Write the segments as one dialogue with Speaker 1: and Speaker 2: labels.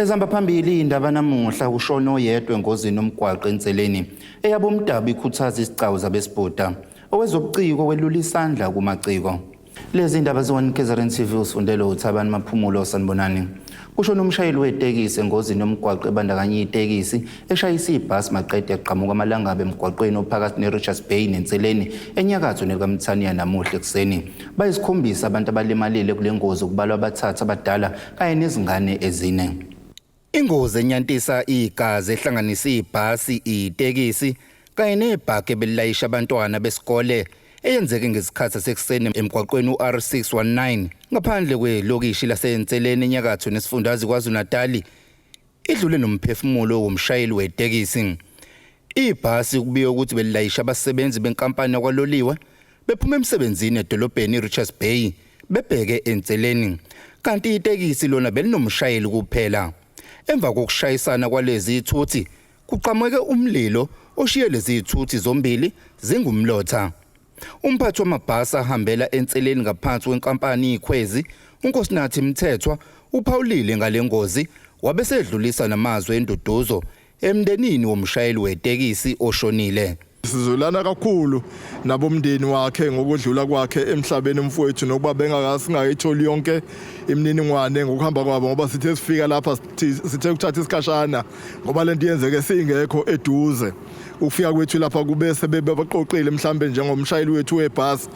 Speaker 1: Ezihamba phambili indaba namuhla ushone oyedwa engozini yomgwaqo eNseleni eyabomdabu ikhuthaza isigcawu zabesibhuda. Owezobuciko welula isandla kumaciko. Lezi ndaba ze-1 KZN TV usifundele uThabani Maphumulo sanibonani. Kushone umshayeli wetekisi engozini yomgwaqo ebandakanya itekisi eshayisa ibhasi maqede yaqhamuka amalangabi emgwaqweni ophakathi neRichards Bay neNseleni enyakatho nelikamthaniya namuhla ekuseni. Bayisikhombisa abantu abalimalile kule ngozi kubalwa abathathu abadala kanye nezingane ezine. Ingozi enyantisa igazi ehlanganisa ibhasi, itekisi kanye nebhaki ebelilayisha abantwana besikole eyenzeke ngesikhathi sasekuseni emgwaqweni u-R619 ngaphandle kwelokishi laseNseleni enyakatho nesifundazwe KwaZulu-Natali idlule nomphefumulo womshayeli wetekisi. Ibhasi kubikwa ukuthi belilayisha abasebenzi benkampani yakwaloliwe bephuma emsebenzini edolobheni iRichards Bay bebheke eNseleni kanti itekisi lona belinomshayeli kuphela. Emva kokushayisana kwalezi zithuthi kuqhamuke umlilo oshiye lezi zithuthi zombili zingumlotha. Umphathi wamabhasi ahambela eNseleni ngaphansi kwenkampani iKhwezi uNkosinathi Mthethwa uphawulile ngale ngozi wabe sedlulisa namazwi enduduzo emndenini womshayeli wetekisi oshonile.
Speaker 2: Sizwelana kakhulu nabomndeni wakhe ngokudlula kwakhe emhlabeni umfowethu nokuba bengakasingayitholi yonke imininingwane ngokuhamba kwabo ngoba sithe sifika lapha sithe kuthatha isikhashana ngoba lento yenzeke singekho eduze. Ukufika kwethu lapha kube sebebaqoqile mhlambe njengomshayeli wethu webhasi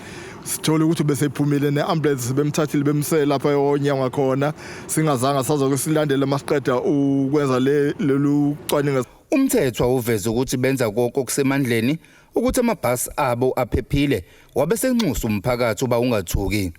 Speaker 2: sithole ukuthi besephumile ne-ambulance bemthathile bemse lapha onyangwa khona singazange sazoke silandele masiqeda ukwenza lolu cwaningo.
Speaker 1: UMthethwa uveze ukuthi benza konke okusemandleni ukuthi amabhasi abo aphephile wabe senxusa umphakathi uba ungathuki.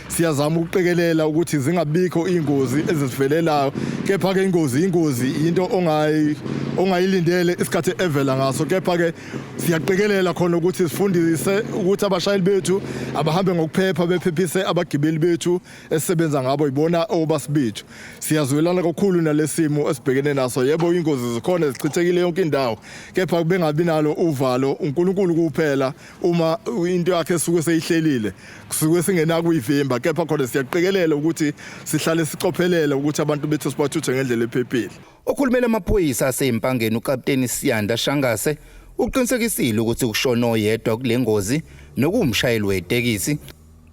Speaker 2: Siyazama ukuqikelela ukuthi zingabikho ingozi ezizivelelayo kepha ke ingozi ingozi into ongayi ongayilindele isikhathi evela ngaso kepha ke siyaqikelela khona ukuthi sifundise ukuthi abashayeli bethu abahambe ngokuphepha bephephise abagibeli bethu esisebenza ngabo ibona obasibethu. Siyazwelana kakhulu nalesimo esibhekene naso. Yebo ingozi zikhona zichithekile yonke indawo kepha bengabi nalo uvalo uNkulunkulu kuphela uma into yakhe esuke seyihlelile kusuke singenakuyivimba kepha khona siyaqikelela ukuthi sihlale sicophelele ukuthi abantu bethu sibathuthe ngendlela ephephile.
Speaker 1: Okhulumela amaphoyisa aseyimpangeni uKapteni Siyanda Shangase uqinisekisile ukuthi kushone oyedwa kule ngozi nokuwumshayeli wetekisi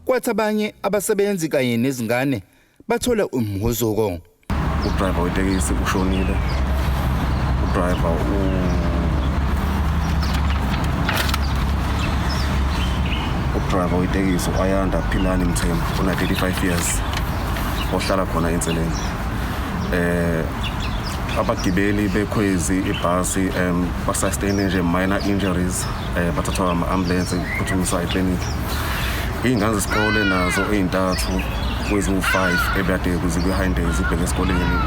Speaker 1: kwathi abanye abasebenzi kanye nezingane bathole umhuzuko.
Speaker 3: Udriver wetekisi ushonile. Udriver udriver wetekisi u-Ayanda Philani Mthembu una-35 years ohlala khona eNseleni. Abagibeli bekhwezi ibhasi basustain nje minor injuries bathathwa ama-ambulance kuphuthumiswa eklinikhi. Iy'ngane zesikole nazo ey'ntathu kweziwu-5 ebekade zikwi-high zibheke esikoleni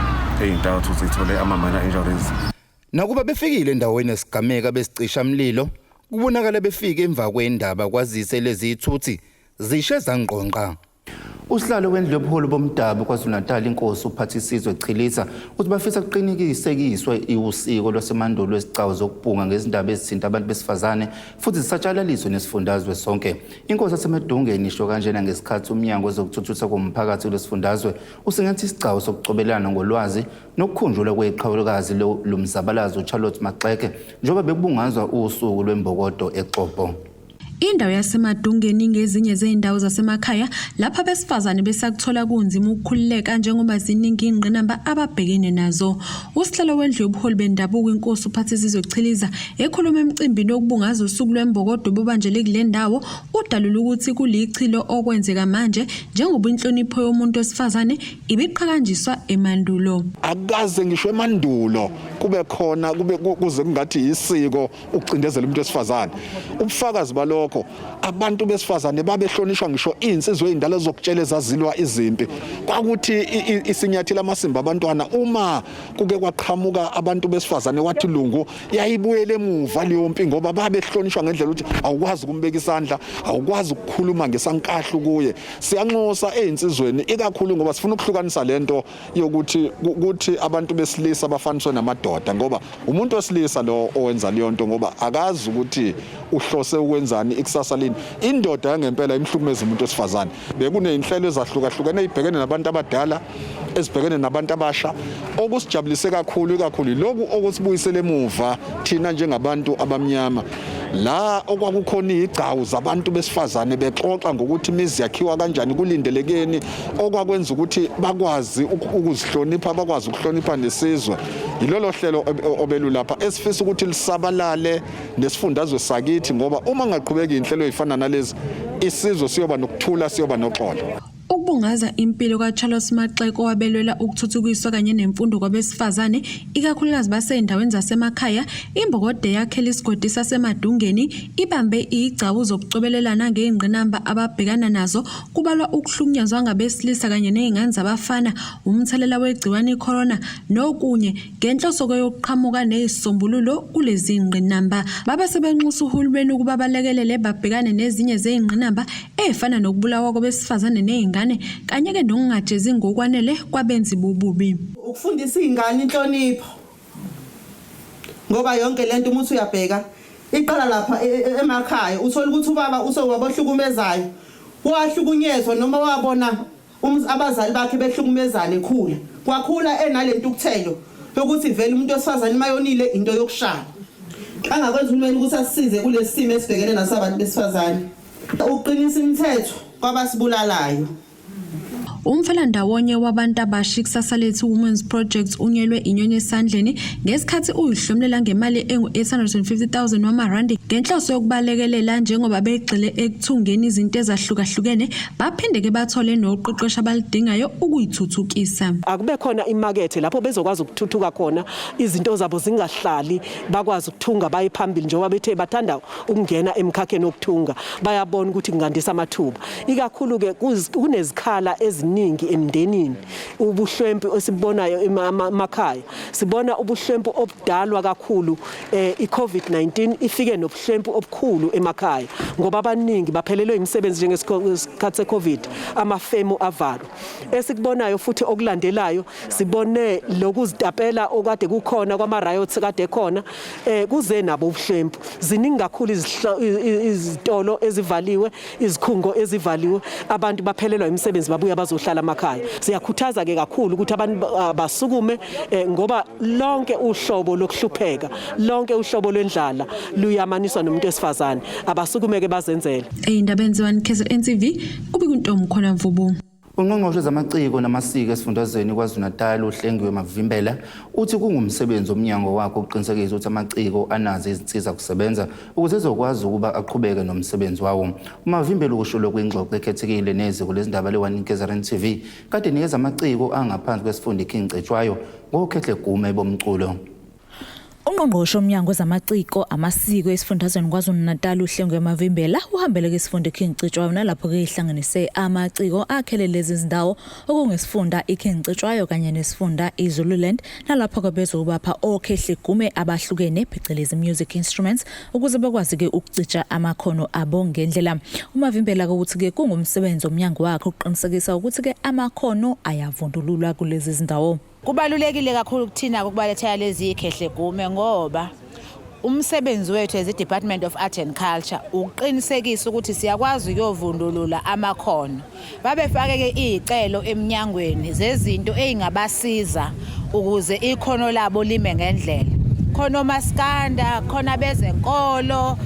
Speaker 3: ey'ntathu zithole ama-minor injuries.
Speaker 1: Nakuba befikile endaweni yesigameko abesicishamlilo kubonakala befike emva kwendaba kwazise lezi zithuthi zishe zangqongqa. Usihlalo wendlu yobuholi bomdabu KwaZulu-Natal inkosi uPhathisizwe Chilisa uthi bafisa kuqinikisekiswe iwusiko lwasemandulo lwezigcawu zokubhunga ngezindaba ezithinta abantu besifazane futhi zisatshalaliswe nesifundazwe sonke. Inkosi yaseMedungeni isho kanjena ngesikhathi umnyango wezokuthuthukiswa komphakathi kulesifundazwe usingetha isigcawu sokucobelelana ngolwazi nokukhunjulwa kweqhawekazi lomzabalazo uCharlotte Maxeke njengoba bekubungazwa usuku lwembokodo eXobho.
Speaker 4: Indawo yaseMadungeni ingezinye zezindawo zasemakhaya lapho abesifazane besakuthola kunzima ukukhululeka njengoba ziningi izingqinamba ababhekene nazo. Usihlalo wendlu yobuholi bendabuko inkosi uPhathizizwe Chiliza ekhuluma emcimbini wokubungaza usuku lwembokodo obubanjelwe kule ndawo udalule ukuthi kulichilo okwenzeka manje njengoba inhlonipho yomuntu wesifazane ibiqhakanjiswa emandulo.
Speaker 5: Akukaze ngisho emandulo kube khona kube kuze kungathi yisiko ukucindezela umuntu wesifazane. Ubufakazi balokho abantu besifazane babehlonishwa ngisho insizwa ezindala ezokutshela ezazilwa izimpi. Kwakuthi isinyathela amasimba abantwana uma kuke kwaqhamuka abantu besifazane wathi lungu yayibuyele emuva leyo mpi ngoba babehlonishwa ngendlela ukuthi awukwazi ukumbeka isandla, awukwazi ukukhuluma ngesankahlu kuye. Siyanxusa ezinsizweni ikakhulu ngoba sifuna ukuhlukanisa lento yokuthi ukuthi abantu besilisa bafaniswe namadoda ngoba umuntu wesilisa lo owenza leyo nto ngoba akazi ukuthi uhlose ukwenzani. ikusasa lini. Indoda yangempela imhlukumeza umuntu wesifazane. Bekuney'nhlelo ezahlukahlukene ey'bhekene nabantu abadala, ezibhekene nabantu abasha. Okusijabulise kakhulu ikakhulu lokhu okusibuyisele emuva thina njengabantu abamnyama, la okwakukhona igcawu zabantu besifazane bexoxa ngokuthi imizi yakhiwa kanjani, kulindelekeni, okwakwenza ukuthi bakwazi ukuzihlonipha, bakwazi ukuhlonipha nesizwe. Yilolo hlelo obelulapha esifisa ukuthi lisabalale nesifundazwe sakithi, ngoba uma ngaqhubeka inhlelo ezifana nalezi, isizwe siyoba nokuthula, siyoba noxolo.
Speaker 4: Ukubungaza impilo kaCharles Maxeke owabelwela ukuthuthukiswa kanye nemfundo kwabesifazane, ikakhulukazi basey'ndaweni zasemakhaya, imbokode yakhela isigodi saseMadungeni ibambe igcawu zokucobelelana ngey'ngqinamba ababhekana nazo, kubalwa ukuhlukunyezwa ngabesilisa kanye ney'ngane zabafana, umthelela wegciwane i-corona nokunye, ngenhloso yokuqhamuka nezisombululo kulezi ngqinamba. Babe sebenxusa uhulumeni ukuba balekelele babhekane nezinye zey'ngqinamba ey'fana nokubulawa kwabesifazane ney'ngane kanye-ke nokungajezi ngokwanele kwabenzi bobubi.
Speaker 6: Ukufundisa iy'ngane inhlonipho, ngoba yonke lento uma uthi uyabheka iqala lapha emakhaya. Uthola ukuthi ubaba usewubaba ohlukumezayo, wahlukunyezwa noma wabona abazali bakhe behlukumezana ekhula, kwakhula enale ntukuthelo yokuthi vele umuntu wesifazane mayonile into yokushaya. Angakwenza uhulumeni ukuthi asisize kulesi simo esibhekene naso abantu besifazane, ukuqinisa imithetho kwabasibulalayo.
Speaker 4: Umfelandawonye wabantu abasha iKusasa Lethu Women's Project unyelwe inyoni esandleni ngesikhathi uyihlomlela ngemali engu-850,000 wamarandi ngenhloso yokubalekelela njengoba begxile ekuthungeni izinto ezahlukahlukene, baphinde-ke bathole noqeqesho abaludingayo ukuyithuthukisa.
Speaker 7: Akube khona imakethe lapho bezokwazi ukuthuthuka khona, izinto zabo zingahlali, bakwazi ukuthunga baye phambili, njengoba bethe bathanda ukungena emkhakheni wokuthunga, bayabona ukuthi kungandisa amathuba. Ikakhulu-ke kunezikhala eziningi emndenini, ubuhlwempu esibubonayo emakhaya, sibona ubuhlwempu obudalwa kakhulu i-COVID-19 ifike nobuhlwempu obukhulu emakhaya, ngoba abaningi baphelelwe imisebenzi njengesikhathi se-COVID, amafemu avalwa. Esikubonayo futhi okulandelayo, sibone lokuzitapela okade kukhona kwama-riots kade khona, kuze nabo ubuhlwempu. Ziningi kakhulu izitolo ezivaliwe, izikhungo ezivaliwe, abantu baphelelwa imisebenzi, babuya bazohlala emakhaya. Siyakhuthaza ke kakhulu ukuthi abantu basukume, ngoba lonke uhlobo lokuhlupheka, lonke uhlobo lwendlala luyamaniswa nomuntu wesifazane. Abasukume ke bazenzele.
Speaker 4: Ey'ndabeni ze-1 KZN TV, kubikuntombi khona Mvubu.
Speaker 1: Ungqongqoshe wezamaciko namasiko esifundazweni KwaZulu-Natal uHlengiwe Mavimbela uthi kungumsebenzi womnyango wakhe ukuqinisekisa ukuthi amaciko anazo izinsiza kusebenza ukuze ezokwazi ukuba aqhubeke nomsebenzi wawo. UMavimbela ukusho lokhu ingxoxo ekhethekile neziko lezindaba le-1 KZN TV kade nikeza amaciko angaphansi kwesifunda iKing Cetshwayo ngokhehle gume bomculo.
Speaker 8: Ungqongqoshe womnyango wezamaciko amasiko esifundazweni KwaZulu-Natal uHlengiwe Mavimbela uhambele kwisifunda iKing Cetshwayo, nalapho-ke ihlanganise amaciko akhele lezi zindawo okungesifunda iKing Cetshwayo kanye nesifunda iZululand, nalapho-ke bezobapha okhehlegume abahlukene, phecelezi music instruments, ukuze bakwazi-ke ukucija amakhono abo ngendlela. UMavimbela-ke uthi-ke kungumsebenzi womnyango wakhe ukuqinisekisa ukuthi-ke amakhono ayavundululwa kulezi zindawo.
Speaker 9: Kubalulekile kakhulu kuthina ukubalethela lezi ikhehle gume, ngoba umsebenzi wethu as i-Department of Art and Culture ukuqinisekisa ukuthi siyakwazi ukuyovundulula amakhono. Babefake-ke iy'celo eminyangweni zezinto ey'ngabasiza ukuze ikhono labo lime ngendlela. Khona omaskanda, khona bezenkolo,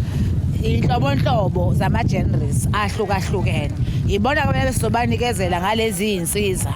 Speaker 9: inhlobonhlobo zama-genres ahlukahlukene. Ibona ke besizobanikezela ngalezi iy'nsiza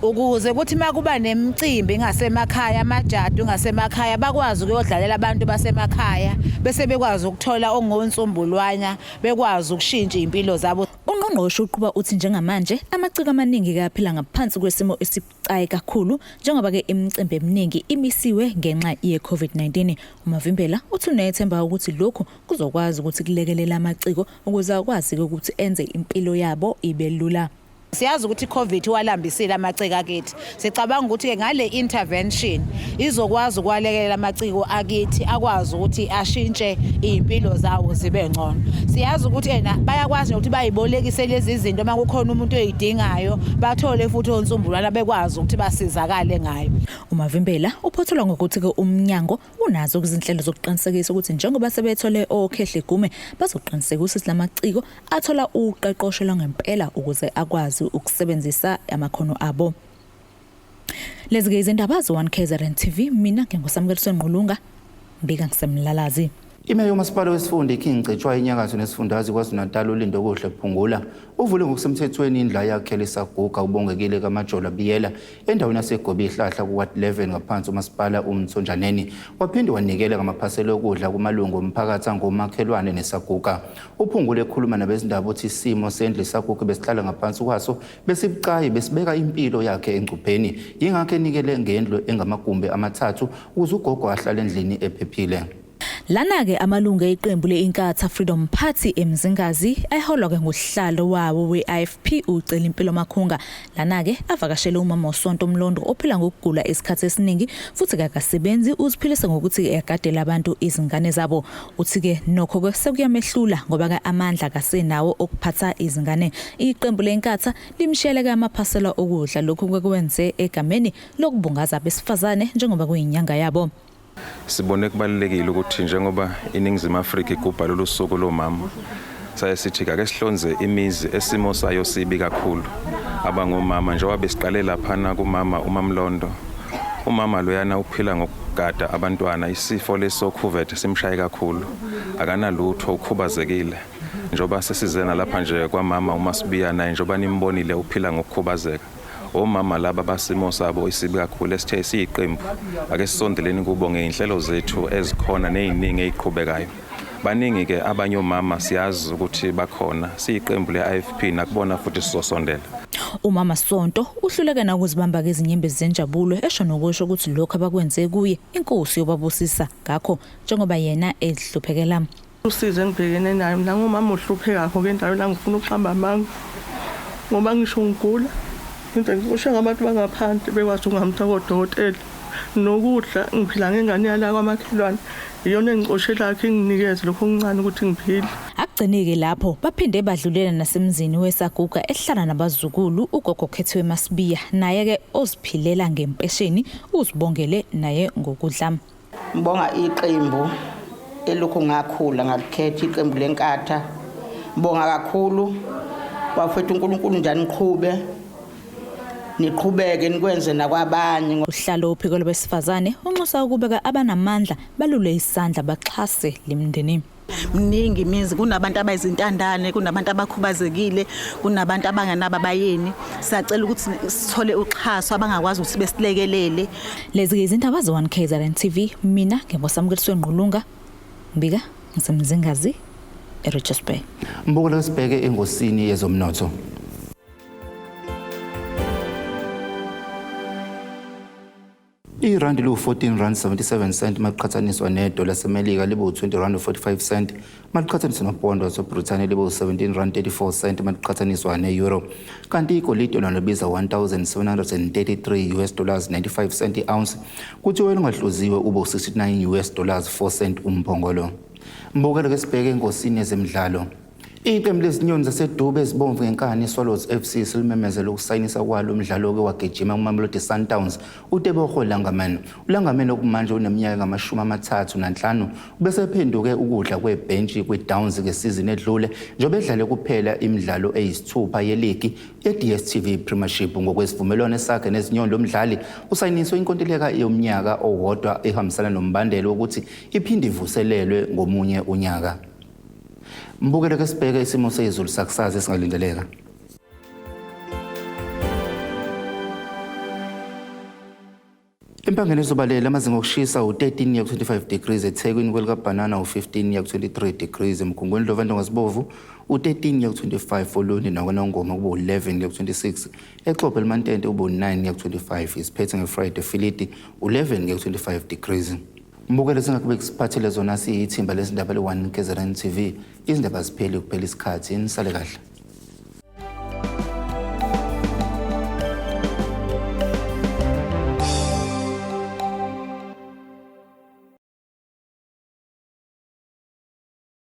Speaker 9: ukuze kuthi uma kuba nemicimbi ngasemakhaya, amajadu ngasemakhaya, bakwazi ukuyodlalela abantu basemakhaya, bese bekwazi ukuthola ongonsumbulwanya, bekwazi ukushintsha iy'mpilo zabo.
Speaker 8: Ungqongqoshe uqhuba uthi njengamanje amaciko amaningi-ke aphila ngaphansi kwesimo esibucayi kakhulu, njengoba-ke imicimbi eminingi imisiwe ngenxa ye-COVID-19. UMavimbela uthi unethemba ukuthi lokhu kuzokwazi ukuthi kulekelele amaciko ukuze akwazi-ke ukuthi enze impilo yabo ibe lula.
Speaker 9: Siyazi ukuthi i-COVID iwalambisile amaciko akithi. Sicabanga ukuthi-ke ngale intervention izokwazi ukwalekelela amaciko akithi akwazi ukuthi ashintshe iy'mpilo zawo zibe ngcono. Siyazi ukuthi ena bayakwazi nokuthi bayibolekise lezi zinto uma kukhona umuntu oyidingayo bathole futhi onsumbulwana bekwazi ukuthi basizakale ngayo.
Speaker 8: UMavimbela uphothulwa ngokuthi-ke umnyango unazo izinhlelo zokuqinisekisa ukuthi njengoba sebethole okhehle gume bazoqinisekisa ukuthi lamaciko athola uqeqosho lwangempela ukuze akwazi ukusebenzisa amakhono abo. Lezi-ke izindaba ze-1 KZN TV, mina nginguSamukeliswe Ngqulunga, mbika ngisemlalazi.
Speaker 1: Imeya yomasipala wesifunda iKing Cetshwayo inyakatho nesifundazwe KwaZulu-Natal uLindokuhle Phungula uvule ngokusemthethweni indlu ayakhela isaguga uBongekile kaMajola Biyela endaweni yaseGobihlahla ku-Ward 11 ngaphansi umasipala uMthonjaneni waphinde wanikela ngamaphasela okudla kumalungu omphakathi angomakhelwane nesaguga. UPhungula ekhuluma nabezindaba uthi isimo sendlu isaguga besihlala ngaphansi kwaso besibucayi besibeka impilo yakhe engcupheni yingakho enikele ngendlu engamagumbi amathathu ukuze ugogo ahlale endlini ephephile.
Speaker 8: Lana-ke amalungu eqembu le-Inkatha Freedom Party eMzingazi eholwa-ke ngusihlalo wawo we-IFP uCelimpilo Makhunga. Lana-ke avakashele umama uSonto Mlondo ophila ngokugula isikhathi esiningi futhi kakasebenzi uziphilisa ngokuthi agadele abantu izingane zabo. Uthi-ke nokho-ke sekuyamehlula ngoba-ke amandla akasenawo okuphatha izingane. Iqembu le-Inkatha limshiyele-ke amaphasela okudla lokhu kwekwenze egameni lokubungaza abesifazane njengoba kuyinyanga yabo.
Speaker 3: Sibone kubalulekile ukuthi njengoba iNingizimu Afrika igubha lolu suku lomama, saye sithi ake sihlonze imizi esimo sayo sibi kakhulu abangomama njengoba besiqale laphana kumama uMamlondo. Umama loyana uphila ngokugada abantwana, isifo lesokhuvethe simshaye kakhulu, akanalutho, ukhubazekile. Njengoba sesize nalapha nje kwamama uMasibiya naye njengoba nimbonile uphila ngokukhubazeka. Omama laba basimo sabo isibi kakhulu esithe siyiqembu ake sisondeleni kubo ngey'nhlelo zethu ezikhona ney'ningi ey'qhubekayo. Baningi-ke abanye omama siyazi ukuthi bakhona siyiqembu le-IFP nakubona futhi sizosondela.
Speaker 8: Umama Sonto uhluleke nakuzibamba-ke izinyembezi zenjabulo esho nokusho ukuthi lokhu abakwenze kuye inkosi yobabusisa ngakho njengoba yena ezihluphekela.
Speaker 10: Usizi engibhekene nayo mina ngumama ohluphekakho ke endaweni angifuna ukuqamba amanga ngoba ngisho ngigula into ngikusho ngabantu bangaphandle bekwazi ukungamtha kodokotela nokudla ngiphila ngengane yala kwamakhelwane iyona engicoshelakhe inginikeze lokho okuncane ukuthi ngiphile.
Speaker 8: Akugcinike lapho baphinde badlulela nasemzini wesaguga ehlala nabazukulu ugogo Khethiwe Masibiya naye-ke oziphilela ngempesheni uzibongele naye ngokudla.
Speaker 11: Ngibonga iqembu elokhu ngakhula ngalikhetha iqembu leNkatha. Ngibonga kakhulu bafethu uNkulunkulu njani niqhube niqhubeke nikwenze nakwabanye.
Speaker 8: Uhlalo uphiko lwabesifazane unxusa ukubeka abanamandla balule isandla baxhase lemindeni.
Speaker 6: Mningi imizi kunabantu abayizintandane kunabantu abakhubazekile kunabantu abangenabo abayeni siyacela ukuthi sithole uxhaso abangakwazi ukuthi besilekelele.
Speaker 8: Lezi izindaba ze-1 KZN TV mina ngingosamukeliswe Ngqulunga ngibika ngisemzingazi eRichards Bay.
Speaker 1: Mbukelo sibheke engosini yezomnotho. Irandi liwu-14 rand 77 cent maliqhathaniswa nedola laseMelika libe u-20 rand 45 cent maliqhathaniswa nopondo waseBrithani libe u-17 rand 34 cent maliqhathaniswa ne-euro kanti igolide lona libiza 1733 US dollars 95 cent i-ounce kuthiwa elingahluziwe ube u-69 US dollars 4 cent umphongolo. Mbukelo ke sibheke engosini yezemidlalo. Iqembu lezinyoni zaseDube ezibomvu ngenkani iSwallows FC selimemezele ukusayinisa kwalo umdlali oke wagijima kuMamelodi Sundowns uTebogo Langerman. ULangerman okumanje uneminyaka engamashumi-35 ubesephenduke ukudla kwebhentshi kwiDowns ngesizini edlule njengoba edlale kuphela imidlalo eyisithupha yeligi ye-DStv Premiership. Ngokwesivumelwano sakhe nezinyoni lo mdlali usayiniswe inkontileka yomnyaka owodwa ehambisana nombandela wokuthi iphinde ivuselelwe ngomunye unyaka. Mbukelo ke sibheke isimo sezulu sakusasa esingalindeleka. Empangeni ezobalela amazinga okushisa u-13 ya ku-25 degrees eThekwini kwelikabhanana u-15 ya ku-23 degrees eMgungundlovu eNtongasibovu u-13 ya ku-25 Olundi nakwaNongoma kube u-11 ya ku-26 eXobho elimantente ube u-9 ya ku-25 isiphethe ngeFriday Filidi u-11 ya ku-25 degrees. Mbukelo singakube kusiphathele zona siyithimba lezindaba le-1 KZN TV. Izindaba zipheli kuphela isikhathi nisale kahle.